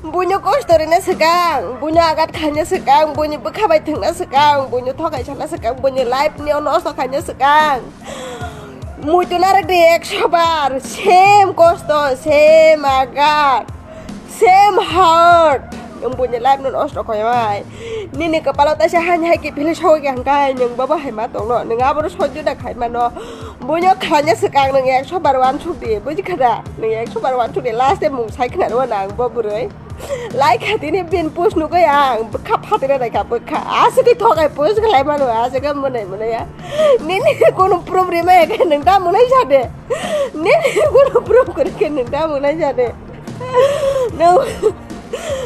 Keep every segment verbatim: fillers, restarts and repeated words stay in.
Buino kosto rina swkang, buino agat khaina swkang, buini bwkha bai thwngna swkang, buino thokai sana swkang, buini life ni nosto khaina swkang. Muitu narwk di ekso bar, same kosto, same agat, same heart. Nwng buini life no nosto khaimai. Nini kwpalo taisa hani hai kiphilwi sogwi hwnkhai nwng bobo hai ma tongno, nwng abono sojjo da khaimano. Buino khlaina swkang nwng ekso bar uansuk di, buji kha da? Nwng ekso bar uansuk di, last time mung sai khna rw nang bo bwrwi. Lai kha tini bini post nugwi ang bwkha phatwi rw naikha bwkha. Aswk khe thokai post khlai mano, aswk khe mwnai mwnai ya. Nini kono proof rima ya khe nwng ta mwnai sa de. Nini kono proof kwrwi khe nwng ta mwnai sa de. Nwng,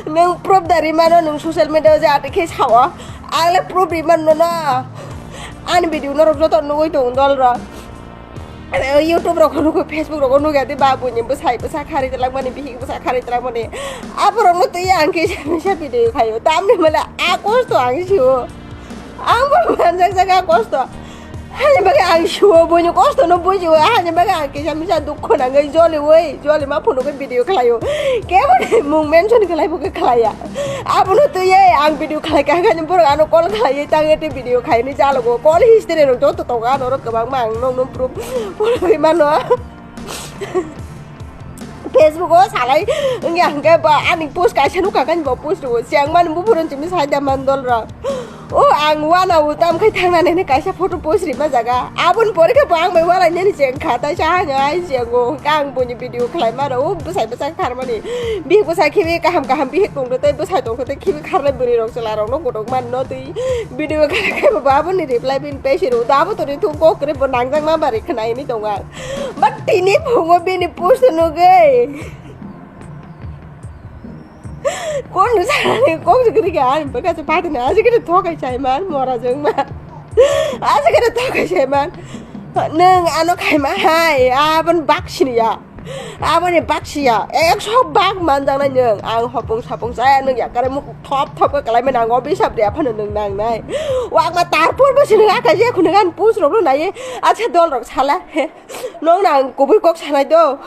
nwng proof da rimano nwng social media o je ati khe sao. Ang le proof rimano no. Ani video norok joto nugwi tongo dol rok. YouTube rok nugwi, Facebook rok nugwi ati ba buini bwsai bwsa kharwi twlangmani, bihik bwsa kharwi twlangmani. Aborokno twi ang kisa misa video khaio. Tamni male a kosto ang sio. Ang bo manjak jak a kosto. Hani bagwi ang sio, buini kosto no bujio. Hani bagwi ang kisa misa dukho nangwi joliwi, joli ma phunugwi video khlaio. Kebo ni mung mention khlai bo khe khlaiya. Abono twi ang video khlai kha, hwnkhai borok ano call khlaiwi tangwi tei video khaini jalogo. Call history rok joto tongo, ano rok kwbangma ang nokno proof phunugwi mano. Facebook o salai wngya hwnkhe ba ani post kaisa nukha khe bo post rwo. Chengmani buphuru chini sai da man dol rok. O ang wana o tam khai thangnani hwnwi kaisa photo post rima jaga. Aboni pore khe bo ang bai walai nani cheng kha, tai sa hanya ai chengo hwnkhe ang boni video khlai mano. O bwsai bwsa kharmani. Bihik bwsa khibi kaham kaham bihik tongtho tei bwsai tongtho tei khibi kharnai bwrwi rok chwla rokno kotok man no twi video khlai khe bo aboni reply bin pesi rwo. Abo to ri thung kok kre bo nangjak ma bari khna hwnwi tongo ang. But tini phungo bini post nugwi. Kon sanani kok jigri ga ani baka se pati na aji kiri thokai chai man mora jeng man. Aji kiri thokai chai man. Neng ano khai ma hai abon bak sini ya. Aboni bak siya. Ekso bak man jang nai neng. Ang hopong sapong chaya neng ya kare muk thop thop ka kalai man ang obi sab de aphano neng nang nai. Wak ma tarpor ba sini aka je khunang an pus rok nai. Acha dol rok sala. Nong nang kubui kok sanai do.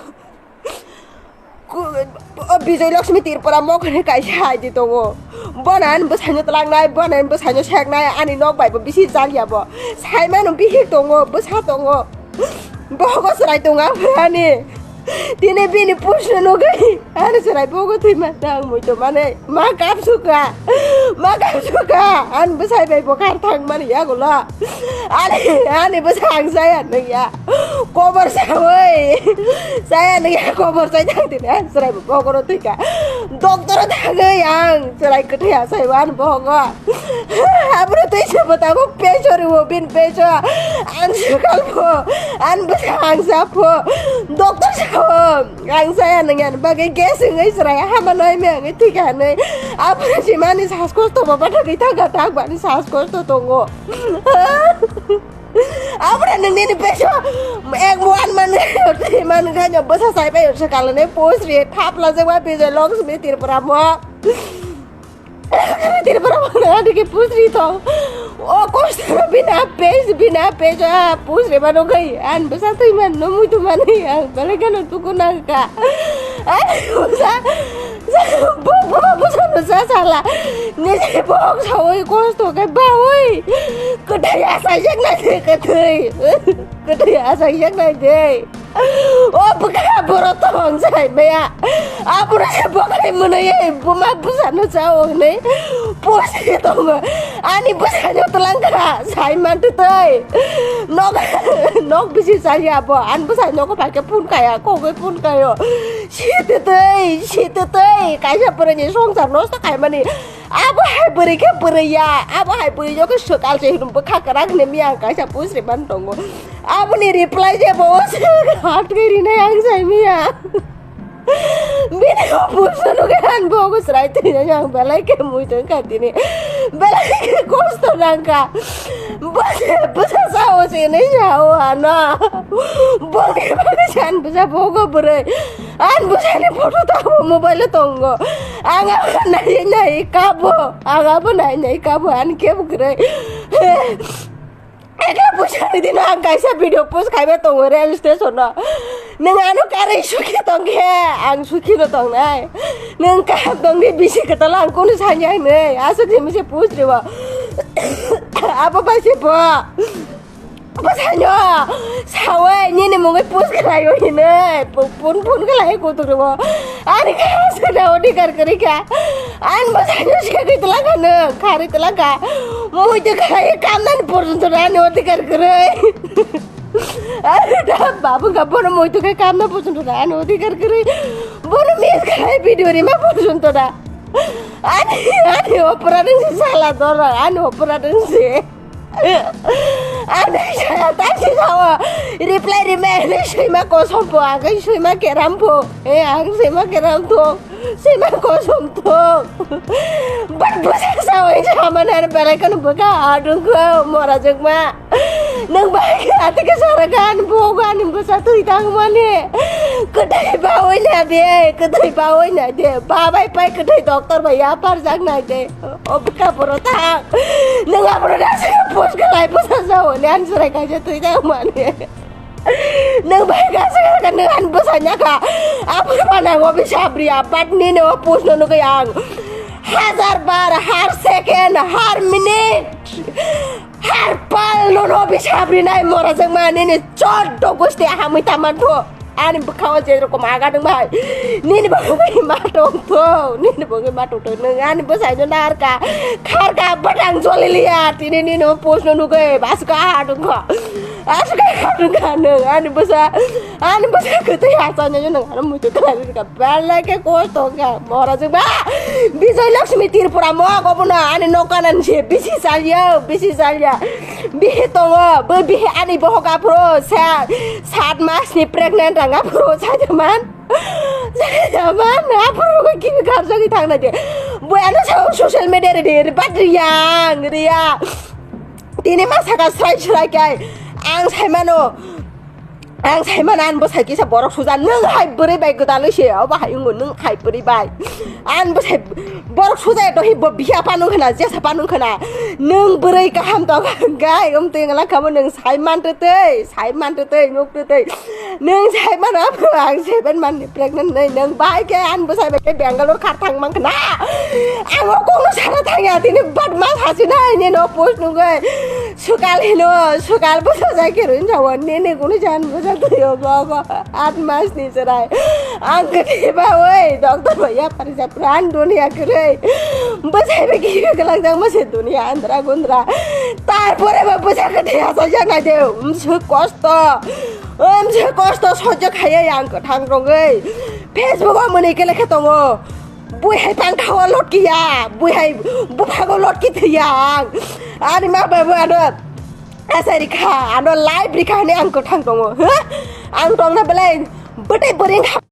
Ku-, o Bijoy Lakshmi Tripura mokhe kaisa hai di tongo. Bonan bwsaino tlangnai, bonan bwsaino seknai, ani nok bai bo bisi jaliya bo. Saimano bihik tongo, bwsa tongo. Bohogo chwrai tongo aphani. Tini bini pusno nugwi, ani chwrai bohogo thwima nang muitu mane. Ma kapsuka, ma kapsuka, an bwsai bai bokar thang mani yagulo. Ani, ani bwsa ang saya nung ya. Kobor sawi, saya nung ya kobor sai thang tini, an chwrai bo bokoro thwika. Doctor thangwi ang chwrai kwthwi asai wan bohogo. Abro tei se bo tabuk peso riwo bin peso. Ang swkal pho, an bwsa ang sa pho. Doctor sao. Ang saya nung yan bagwi gas wngwi chwrai hama noi me wngwi thika hinwi. Aboni simani sas kosto bo bathagwi thangkha thang bani sas kosto tongo. Aboni nung nini peso ek one man three man kha bwsa sai pai se kalane post ri thap la jagwa Bijoy Lakshmi Tripura mo. Tirpara mana adike pusri tong. O kosto bina pes, bina pes, ah, pusri mano kai. An bwsa twi man, no mui tu mani, ang bale gano tuku nang ka. An bwsa, bo, bo, bwsa, bwsa sala. Nisi bok sawi kosto kai bawi. Kwthai asa yak na de, kwthai. Kwthai asa yak na de. O bwkha borok tong sai maya. Aboro se bwkhai mwnwi buma bwsano chao hwnwi post khe tongo. Ani bwsano twlang kha sai mantu tei. Nok, nok bisi chaya bo. Ani bwsai nogo pai khe phone kaya, kogwi phone kayo. Sititwi, sititwi. Kaisa bwrwini songsar nosto khaimani. Abo hai bwrwi khe bwrwi ya, abo hai bwrwi yo khe swkal se hinwi bwkha kwrak hinwi miyang kaisa post ri man tongo. Aboni reply je bo se hat khe rinai ang sai miya. Bini post no khe han bo go srai twi ang belai khe mui tong kha tini. Belai khe kosto nang kha. Bo se bwsa sao se hinwi sao ano. Bo khe bani san bwsa bo go bwrwi. An bwsani photo tamo mobile o tongo. Ang abo nai nai kabo. Ang abo nai nai kabo. An kebo kwrwi. Ekla bwsani dino ang kaisa video post khaiba tongo rail station o. Nwng ano karwi sukhi tongkhe ang sukhi no tongnai. Nwng kaham tongdi bisi kwtal ang kunu sanya hinwi aswk se mese post rwo. Abo bai se bo. Bwsano sawi nini mungwi post khlaio hinwi phone phone khlai kutuk rwo. Ani kha sida odhikar kwrwi kha. Ani bwsano segwi twlangkha nwng kharwi twlangkha. Muitu khlai kamnani porjonto ani odhikar kwrwi. Ani da babu ga bono muitu khlai kamna porjonto ani odhikar kwrwi. Bono miss khlai video rima porjonto da. Ani ani opora nungsi sala dora ani opora nungsi. Ani saya taksi sawa reply rime ni sima kosom po agai sima keram po. Eh ang sima keram to sima kosom to. Bat bwsa sawa ini sama nana belai kan buka adung ko mora jengma. Nang bai ati ke saragan bogan bwsa tui tang mani. Kedai bawai na be kedai bawai na de babai pai kedai doktor bai ya par jak na de. O bwkha borok thang. Nwng aborok da se post khlai bwsa sa hwnwi ani chwrai kaisa twi jak mani. Nwng bai kaisa kha nwng ani bwsa nya kha. Aphuru ma nango bisa bri apat nini o post no nugwi ang. Hajar bar har second har minute. Har pal nono bisa bri nai mora jeng ma nini choddo gusti hamwi taman tho. Ani bwkha o je rokom aga dong bai. Nini bagwi ma tong tho. Nini bagwi ma tong tho. Nwng ani bwsai no nar ka. Khar ka batang joli liya. Tini nini o post no nugwi. Bas ka ha dong kho. As ka ha dong ka nwng. Ani bwsa. Ani bwsa kwtwi ha sa nyo nwng. Ani muitu khlai ka. Belai ke kosto ka. Mora jeng ba. Bijoy Lakshmi Tripura mo ko bono. Ani nokanan se bisi salya. Bisi salya. Bihi tongo, bo bihi ani bohok aphuru sa-, sat mas ni pregnant rang aphuru sajaman. Sajaman, aphuru bo kibi karjagwi thangna de. Bo ano sa social media re de, bat riyang, riya. Tini ma saka srai srai kai. Ang saimano. Ang sai mano, ani bwsai kisa borok suja, nwng hai bwrwi bai gwdalwi se, obo hai wngo, nwng hai bwrwi bai. Ani bwsai borok suja dohi bo biya panung khna, jesa panung khna. Nwng bwrwi kaham tong gai, um twi ngla khamo nwng sai man twi twi, sai man twi twi, nuk twi twi. Nwng sai mano, ang seven man ni pregnant nai, nwng bai khe ani bwsai bai khe Bangalore khar thang man khna. Ang o kokno sana thangya, tini bat ma sasi nai, ni no post nungwi. Sukal hino, sukal bwsa jai khe rwin jawan, nini kunu jan bwsa twi o go go, at mas ni chwrai. Ang kwtwi ba oi, doctor bai ya pari ja pran dunia kwrwi. Bwsai ba kibi kwlak jang ma se dunia andra gundra. Tarpore ba bwsa kwtwi asa jak nai de, umsuk kosto. Umsuk kosto sojjo khaiya yang kwthang rogwi. Facebook o mwnwi kele khe tongo. Bui hai tang khawa lotki ya, bui hai buphago lotki thwi ya ang. Ani ma bai bo ano asai rikha, ano live rikha hwnwi ang kwthang tongo. Huh? Ang tongna belai bwtwi bwrwi wngkha.